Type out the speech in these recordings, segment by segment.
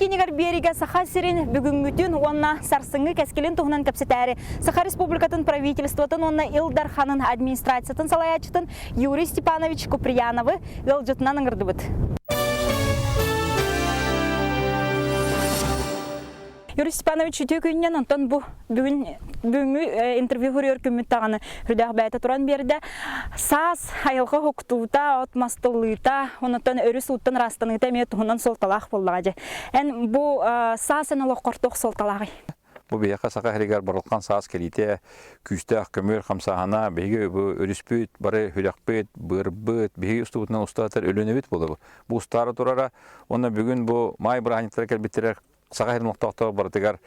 киинигэр биэригэ Саха сирин бүгүҥҥүтүн уонна сарсыҥҥы кэскилин туһунан кэпсэтээри Саха Республикатын правительствотын уонна Ил Дарханын администрациятын салайааччытын Юрий Степанович Куприяновы ыалдьытынан ыҥырдыбыт. Юрий Степанович, үтүө күнүнэн, онтон бу бүгүн бүгүҥҥү интервью суруйар күммүт даҕаны үрдээх бэйэтэ туран биэрдэ. Саас айылҕа уһуктуута, от мас тыллыыта, онтон өрүс ууттан ыраастаныыта эмиэ туһунан суолталаах буоллаҕа дьэ. Эн бу саас эн олоххор туох суолталааҕый? Бу биһиэхэ Саха сиригэр барылхан саас кэлиитэ, күүстээх көмүөл хамсааһына, биһиги бу өрүспүт, бары үрэхпит, быарбыт, биһиги устубутунан устаатар Өлүөнэбит буолар. Бу устаары турара уонна бүгүн бу маай бырааһынньыктара кэлбиттэрэ Саха сирин олохтоохторо барытыгар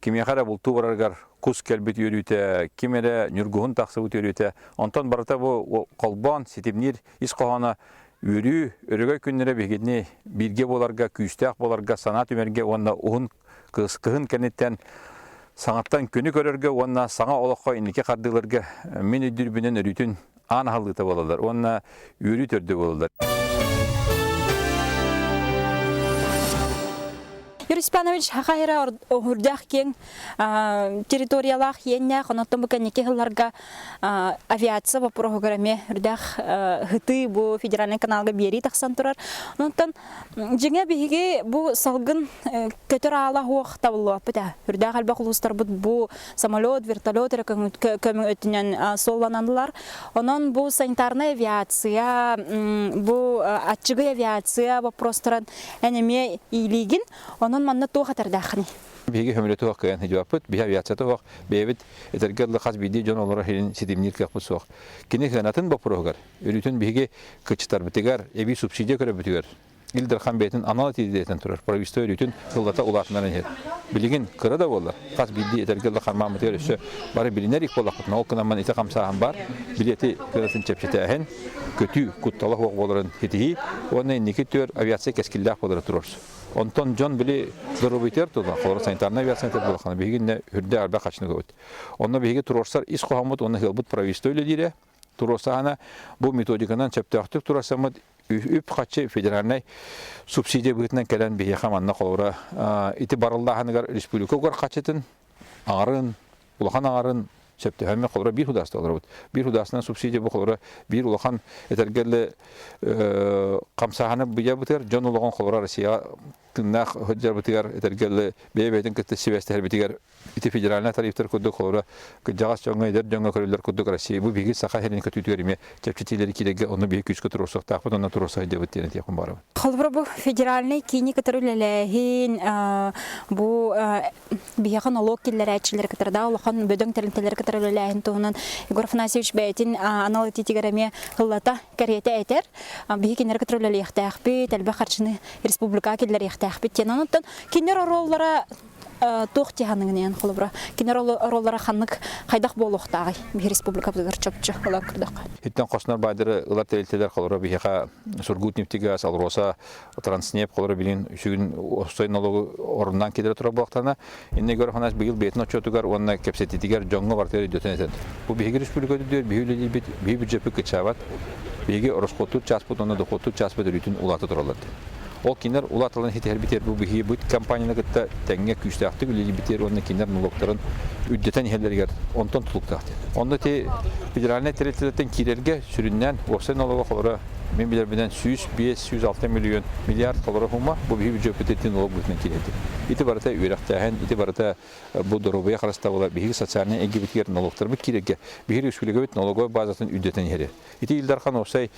кимиэхэ эрэ бултуу барарыгар кус кэлбит үөрүүтэ, ким эрэ ньургуһун тахсыбыт үөрүүтэ, онтон барыта бу холбоон ситимниир ис хоһооно үөрүү, өрөгөй күннэрэ биһигини бииргэ буоларга, күүстээх буоларга, санаа түмэргэ уонна уһун кыһын кэнниттэн саҥаттан күнү көрөргө уонна саҥа олоххо инники хардыыларга мин өйдүүрбүнэн өрүүтүн аан аһыллыыта буолаллар уонна үөрүү төрдө буолаллар. Юрий Степанович, Саха сирэ үрдээх киэҥ территориялаах иэннээх, онон бу кэнники сылларга авиация боппуруоһугар эмиэ үрдээх һытыы бу федеральнай каналга биэрии тахсан турар. Онтон дьиҥэ биһиги бу салгын көтөр аала суох табыллыбаппыт ээ. Үрдээх элбэх улуустарбыт бу самолет, вертолет эрэ көмө өттүнэн суолланаллар. Онон бу санитарнай авиация, бу аччыгый авиация вопростарын эн эмиэ иилиигин. Онон манна туох этэрдээххиний? Биһиги көмөлөтө суох кыайан сылдьыбаппыт. Биһи авиацията суох. Бэйэбит этэргэ дылы хас биирдии дьон олорор сирин ситимниир кыахпыт суох. Кини сыанатын боппуруоһугар, өрүүтүн биһиги кыччатарбытыгар, эбии субсидия көрөрбүтүгэр Ил Дархан бэйэтин анал этиитин турар. Правительство өрүүтүн сыллата улаатыннаран иһэр. Билигин кыра да буоллар, хас биирдии этэргэ дылы хармааммытыгар өссө бары билинэр их буоллахпытына, ол гынан ити хамсааһын баар. Билиэти кыанатын чэпчэтээһин, көтүү куттала суох буоларын ситиһии уонна инники түөр авиация кэскиллээх буолара турар. Онтон дьон били доруобуйтугар тула, холобур санитарнай авиация буолаххына, биһиги иннэ үрдээх элбэх хачыны көбүт. Онно биһиги туруорсар ис хоһооммут уонна ыалбыт правительство үлэлиирэ, туруорсаһана бу методиканан сөптөөхтүк турарсаммыт үп-харчы федеральнай субсидия быһыытынан кэлэн биһиэхэ манна холобура ити барыллааһыныгар республика угар харчытын аҥарын улахан аҥарын сөптөһөммө холобура биир худааста олоробут. Биир худаасынан субсидия бу холобура биир улахан этэргэлли хамсааһыны быйабытыгар дьон олоҕун холобура Россияҕа тыыннаах сылдьарбытыгар этэргэлли бэйэ-бэйэтин кытта сибээстэһэрбитигэр ити федеральнай тарифтар курдук холобура кырдьаҕас дьоҥҥо эдэр дьоҥҥо көрүллэр курдук Россия бу биһиги Саха сирин көтүүтүгэр эмиэ чэпчэтиилэри киирэргэ онно биһиги күүскэ туруорсуохтаахпыт уонна туруорса сылдьабыт диэн этиэхпин баҕарабын. Холобура бу федеральнай киини кытары үлэлээһин бу биһиэхэ нолуок киллэрээччилэри кытары да улахан бөдөҥ тэрилтэлэри кытары үлэлээһин туһунан Егор Афанасьевич бэйэтин анал этиитигэр эмиэ ыллата кэриэтэ этэр. Биһи кинилэри кытары үлэлиэхтээхпит, элбэх харчыны республикаҕа киллэриэхтээхпит диэн. Онон кинилэр оруоллара туох дии холобура кинилэр оруоллара ханнык хайдах буолуохтааҕый биһи республикабытыгар чопчу ылан көрдөххө. Иттен хоснор баайдары ылар тэрилтэлэр холобура биһиэхэ Сургутнефтегаз, Алроса, Транснефть холобура билин үсүгүн остой налогу оруннаан киллэрэ турар буоллахтарына, иннэ Егор Афанасьевич быйыл бэйэтин отчуотугар уонна кэпсэтиитигэр дьоҥҥо барытыгар өйдөтөн этэн. Бу биһиги республика үрдүгэр биһи үлэлиирбит, биһи бюджеппит кыччаабат, биһиги ороскуоттуур чааспыт уонна дохуоттуур чааспыт өрүүтүн улаата тураллар. Ол кинилэр улааталарын ситиһэрбитигэр бу биһиги бу компанияны кытта тэҥҥэ күүстээхтик үлэлиирбитигэр уонна кинилэр налогтарын үрдэтэн иһэллэригэр онтон тутулуктаах диэн. Онно ити федеральнай тэрилтэлэртэн киирэргэ сүрүннээн уопсай налога холоро мин билэрбинэн 105-106 миллион миллиард холоро сумма бу биһиги бюджеппититтэн налог быһыытынан киирэрди. Ити барыта үөрэхтээһин, ити барыта бу доруобуйа харыстабыла биһиги социальнай эйгэбитигэр налогтарбыт киирэргэ биһиги республикабыт налоговай базатын үрдэтэн иһэр. Ити Ил Дархан уопсай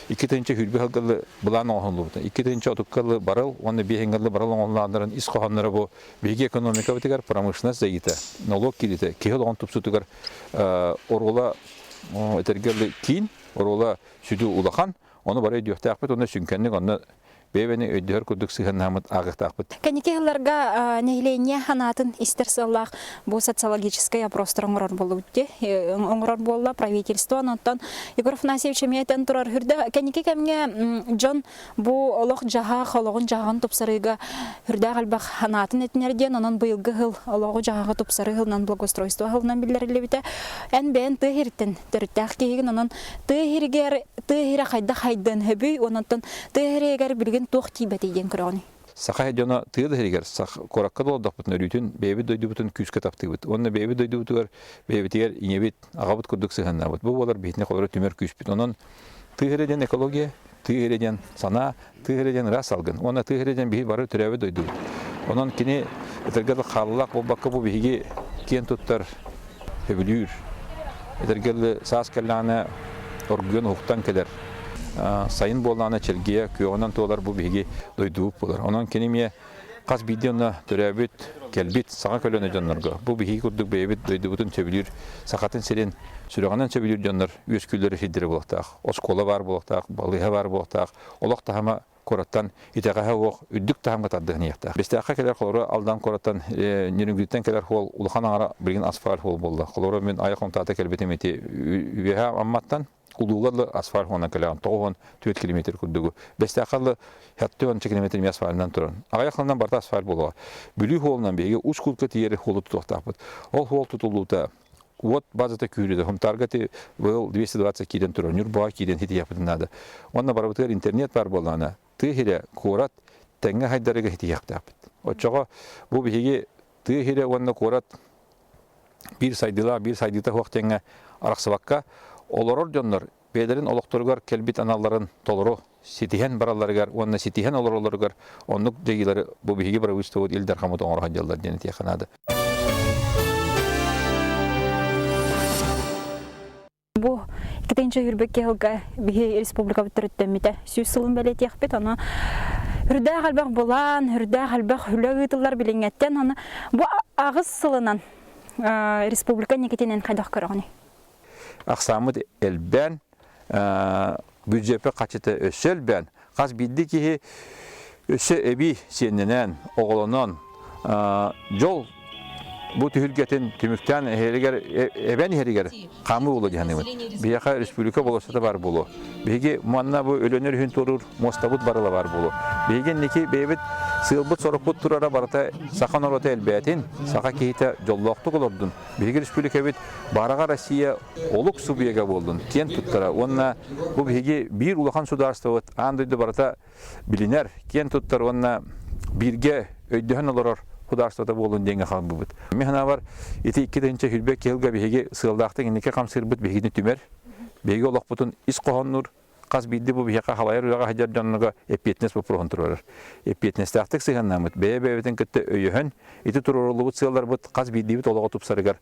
2020 сылга былаан оҥоһуллубута. 2030 барыл уонна 5 барыл оҥоһуллааннарын ис хоһоонноро бу биһиги экономикабытыгар промышленность дьайыыта, налог киириитэ, киһи олоҕун тупсуутугар оруола этэргэ киин, оруола сүдү улахан, ону бары өйдүөхтээхпит уонна сүҥкэнник онно бэйэ-бэйэни өйдөһөр курдук сыһыаннаһаммыт ааҕыахтаахпыт. Кэнники сылларга нэһилиэнньэ санаатын истэр сыаллаах бу социологическай опростар оҥорор буоллубут дии. Оҥорор буолла правительство. Онтон Егор Афанасьевич эмиэ этэн турар үрдэ кэнники кэмҥэ дьон бу олох-дьаһах, олоҕун-дьаһаҕын тупсарыыга үрдээх элбэх санаатын этинэр диэн, онон быйылгы сыл олоҕу-дьаһаҕы тупсарыы сылынан благоустройство сылынан биллэриллибитэ. Эн бэйэн тыа сириттэн төрүттээх киһигин, онон тыа сиригэр тыа сирэ хайдах хайдыан сөбүй, онон тыа сиригэр билигин туох тиийбэтий диэн көрөҕүнүй? Саха дьоно тыа да сиригэр куоракка да олордохпутуна өрүүтүн бэйэбит дойдубутун күүскэ таптыыбыт. Уонна бэйэбит дойдубутугар бэйэбитигэр ийэбит, аҕабыт курдук сыһыаннаабыт. Бу буолар биһитини холоро түмэр күүспүт. Онон тыа сирэ диэн экология, тыа сирэ диэн санаа, тыа сирэ диэн ыраас салгын. Уонна тыа сирэ диэн биһи бары төрөөбүт дойдубут. Онон кини этэргэ дылы хааллаах буолбакка бу биһиги киэн туттар, сөбүлүүр. Этэргэ дылы саас кэллэҕинэ оргуйан уһуктан кэлэр. Сайын буоллаҕына чэлгийэ күөҕүнэн туолар бу биһиги дойдубут буолар. Онон кини эмиэ хас биирдии онно төрөөбүт, кэлбит саҥа көлүөнэ дьоннорго бу биһиги курдук бэйэбит дойдубутун сөбүлүүр, сахатын сирин сүрэҕинэн сөбүлүүр дьоннор үөскүүллэр сирдэрэ буолуохтаах. Оскуола баар буолуохтаах, балыыһа баар буолуохтаах, олох таһыма куораттан итэҕэһэ суох үрдүк таһымҥа тардыһан иһиэхтээх. Бэстээххэ кэлэр холобура Алдан куораттан Нерюнгриттэн кэлэр суол улахан аҥара билигин асфальт суол буолла. Холобура мин айах хонтаата кэлбитим ити үөһээ Амматтан Улууга дылы асфальт уонна кэлэҕин 94 километр курдугу. Бэстээххэ дылы 70 километр эмиэ асфальтынан туран. Аҕыйах сылынан барыта асфальт буолуоҕа. Бүлүү суолунан биһиги үс кулка тиийэр суолу тутуохтаахпыт. Ол суол тутуллуута уот базата күүрүдэ. Хунтаарга ити быйыл 220 киирэн турар. Ньурбаҕа киирэн ситиһиэхпитин наада. Уонна барыбытыгар интернет баар буоллаҕына, тыа сирэ, куорат тэҥҥэ хайдарыга ситиһиэхтээхпит. Оччоҕо бу биһиги тыа сирэ уонна куорат биир сайдыылаах, биир сайдыыта суох диэҥҥэ арахсыбакка, олорор дьоннор бэйэлэрин олохторугар кэлбит аналларын толору ситиһэн баралларыгар уонна ситиһэн олороллоругар оннук дьайыылары бу биһиги правительствобут Ил Дархаммыт оҥоро сылдьаллар диэн этиэххэ наада. Бу иккитинчи үрбэкки сылга биһи республикабыт төрүттэммитэ 100 сылын бэлиэтиэхпит. Ону үрдээх элбэх былаан, үрдээх элбэх үлэ ыытыллар билиҥҥэттэн. Ону бу аҕыс сылынан республика инникитинэн хайдах көрөҕүнүй? Ахсааммыт элбээн, бюджеппит хачыта өссө элбээн, хас биирдии киһи өссө эбии сиэннэнэн, оҕолонон, дьол бу түһүлгэтин түмүктээн эһэригэр эбэн иһэригэр хаамыы буолуо дии саныыбын. Биһиэхэ республика болуоссата баар буолуо. Биһиги манна бу Өлөнөр үһүн туоруур муостабыт барыла баар буолуо. Биһиги инники бэйэбит сыалбыт-сорукпут турара барыта саха норуота элбээтин, саха киһитэ дьоллоохтук олордун. Биһиги республикабыт бараҕа Россия олук субъега буоллун, киэн туттара уонна бу биһиги биир улахан судаарыстыбабыт аан дойду барыта билинэр, киэн туттар уонна бииргэ өйдөһөн олорор судаарыстыбата буоллун диэҥҥэ хаалбыппыт. Мин санаабар, ити 2022 сылга биһиги сыаллаахтык инники хамсыырбыт биһигини түмэр, биһиги олохпутун ис хоһооннуур, хас биирдии бу биһиэхэ халайар үлэҕэ сылдьар дьонноро эппиэтинэс боппуруоһун туруорар. Эппиэтинэстээхтик сыһыаннааммыт, бэйэ-бэйэбитин кытта өйөһөн, ити туруоруллубут сыалларбыт хас биирдиибит олоҕо тупсарыгар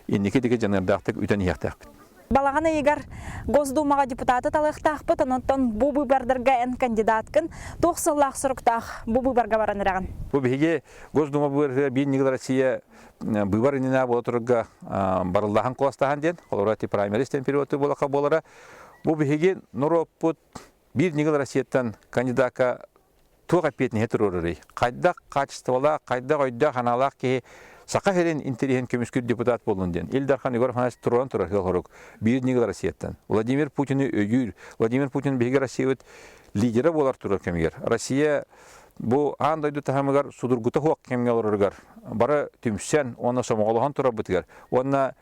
инники диэки дьаныардаахтык үтэн иһиэхтээхпит. Балаҕан ыйыгар Госдумаҕа депутаты талыахтаахпыт, онон бу быыбардарга эн кандидаткын. Туох сыллаах-соруктаах бу быыбарга баран эрэҕин? Бу биһиги Госдума быыбарыгар биир ньыгыл Россия быыбар иннинэ буола турарга барыллаһан куоластаһан диэн, холобура ити праймериз диэн периодты буолаха буолара. Бу биһиги норуоппут биир ньыгыл Россияттан кандидакка туох эппиэтинэһи туруорарый? Хайдах хаачыстыбалаах, хайдах өйдөөх-санаалаах киһи Саха сирин интэриэһин көмүскүүр депутат буоллун диэн Ил Дархан Егор Афанасьевич туруоран турар ыал биир ньыгыл Россияттан. Владимир Путины өйүүр. Владимир Путин биһиги Россиябыт лидерэ буолар турар кэмигэр. Россия бу аан дойду таһымыгар судургута суох кэмҥэ олороругар бары түмсэн уонна сомоҕолоһон турарбытыгар уонна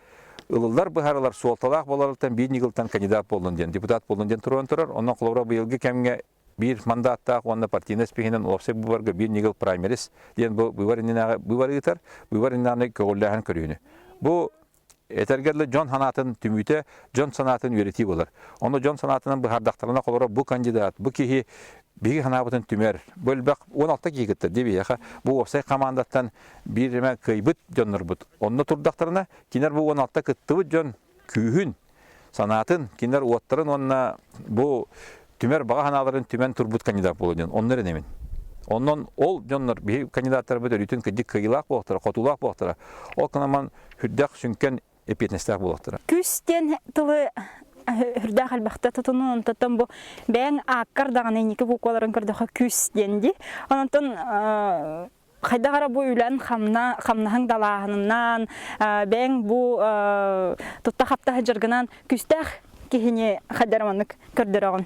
ылыллар быһаарылар суолталаах буоларыттан биир ньыгылтан кандидат буоллун диэн депутат буоллун диэн туруоран турар. Онон холобура быйылгы кэмҥэ биир мандааттаах уонна партийнай спиһинэн уопсай быыбарга биир ньыгыл праймерис диэн бу быыбар иннинээҕи быыбар ыытар, быыбар иннинээҕи көҕүлээһин көрүүнү. Бу этэргэ дылы дьон санаатын түмүүтэ, дьон санаатын үөрэтии буолар. Ону дьон санаатынан быһаардахтарына холоро бу кандидат, бу киһи биһиги санаабытын түмэр. Бу элбэх 16 киһи кыттар дии биһиэхэ. Бу уопсай хамаандаттан биир эмэ кыайбыт дьоннорбут. Онно турдахтарына, кинилэр бу 16 кыттыбыт дьон күүһүн, санаатын, кинилэр уоттарын уонна бу түмэр баҕа санааларын түмэн турбут кандидат буолуо диэн онно эрэнэбин. Онон ол дьоннор биһи кандидаттарбыт өрүүтүн кырдьык кыайыылаах буолуохтара, хотуулаах буолуохтара. Ол гынан үрдэх сүҥкэн эппиэтинэстээх буолуохтара. Күүс диэн тылы үрдээх элбэхтэ тутунун, онтон бу бэйэҥ ааккар даҕаны инники букваларын көрдөхө күүс диэн дии. Онтон хайдах эрэ бу үлэн хамна хамнаһыҥ далааһынынан бэйэҥ бу тутта хапта сылдьаргынан күүстээх киһини хайдах маннык көрдөрөҕүн.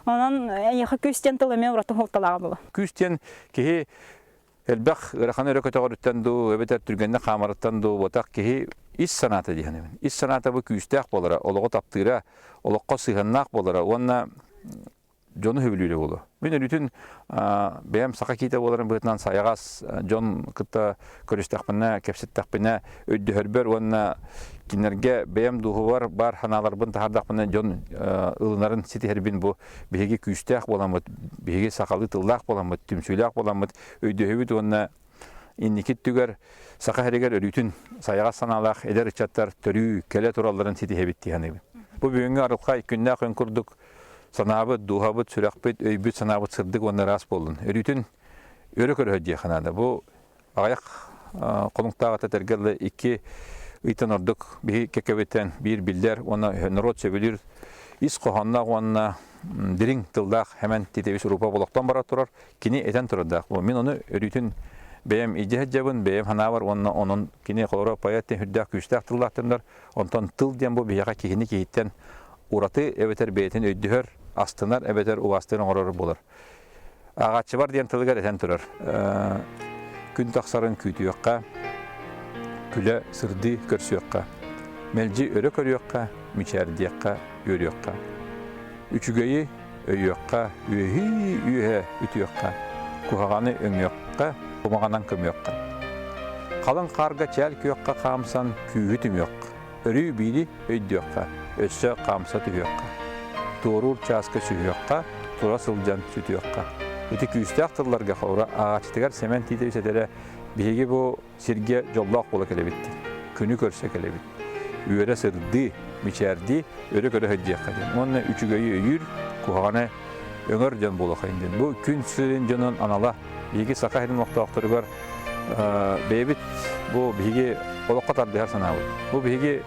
Онон эйиэхэ күүс диэн тыл эмиэ ураты суолталааҕа буолуо. Күүс диэн киһи элбэх ыарахан өрө көтөҕөрүттэн дуу, эбэтэр түргэнник хаамарыттан дуу буотах киһи ис санаата дии саныыбын. Ис санаата бу күүстээх буолара, олоҕу таптыыра, олоххо сыһыаннаах буолара уонна дьону сөбүлүүрэ буолуо. Мин өрүүтүн бэйэм саха киитэ буоларым быһыытынан сайаҕас дьон кытта көрүстэхпинэ, кэпсэттэхпинэ өйдөһөрбөр уонна кинилэргэ бэйэм дууһубар баар санааларбын таһаардахпына дьон ылынарын ситиһэрбин бу биһиги күүстээх буоламмыт, биһиги сахалыы тыллаах буоламмыт, түмсүүлээх буоламмыт өйдөһүбүт уонна инники өттүгэр Саха сиригэр өрүүтүн сайаҕас санаалаах эдэр ыччаттар төрүү кэлэ туралларын ситиһэбит дии саныыбын. Бу бүгүҥҥү арылхай күннээх өҥ курдук санаабыт, дууһабыт, сүрэхпит, өйбүт-санаабыт сырдык уонна ыраас буоллун. Өрүүтүн өрө көрөһө диэххэ наада. Бу аҕыйах хонуктааҕыта этэргэ дылы икки ыйтан ордук биһи кэккэбиттэн биир биллэр уонна норуот сөбүлүүр ис хоһоонноох уонна дириҥ тыллаах Хэмэн Титевич Рупа олохтон бара турар. Кини этэн турардаах. Мин ону өрүүтүн бэйэм илдьэ сылдьабын, бэйэм санаабар уонна онон кини холоро поэт диэн сүрдээх күүстээх тыллаах тыллар. Онтон тыл диэн бу биһиэхэ киһини киһиттэн ураты эбэтэр бэйэтин өйдөһөр, астынар эбэтэр убаастыыр оҥорор буолар. Ааҕааччыбар диэн тылыгар этэн турар. Күн тахсарын күүтүөххэ, күлэ сырдыы көрсүөххэ, мэлдьи өрө көрүөххэ, мичээрдиэххэ, үөрүөххэ. Үчүгэйи өйүөххэ, үөһүү үөһэ үтүөххэ, куһаҕаны өҥүөххэ, кумаҕанан көмүөххэ. Халыҥ хаарга чээл күөххэ хаамсан күүһү түмүөххэ. Өрүү биири өйдүөххэ, өссө хаамса түһүөххэ. Туоруур чааска сүһүөххэ, тура сылдьан сүтүөххэ. Ити күүстээх тылларга холобура ааҕааччытыгар Сэмэн Тиитэбис этэрэ биһиги бу сиргэ дьоллоох буола кэлэбит диэн. Күнү көрсө кэлэбит. Үөрэ сырдыы, мичээрдии, өрө көрө сылдьыахха диэн. Уонна үчүгэйи өйүүр, куһаҕаны өҥөр дьон буолуохайын диэн. Бу күн сирин дьонун анала биһиги Саха сирин олохтоохторугар бэйэбит бу биһиги олоххо тардыһар санаабыт. Бу биһиги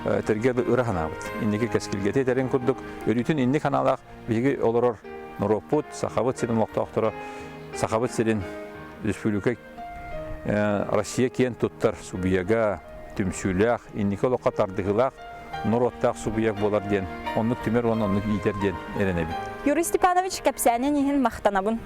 этэргэ ыра санаабыт. Инники кэскилгэтэ этэрин курдук өрүүтүн инник санаалаах биһиги олорор норуоппут, Сахабыт сирин олохтоохторо Сахабыт сирин республика Россия киэн туттар субъега, түмсүүлээх, инники олоххо тардыһыылаах норуоттаах субъект буолар диэн оннук түмэр уонна оннук иитэр диэн эрэнэбин. Юрий Степанович, кэпсээнин иһин махтанабын.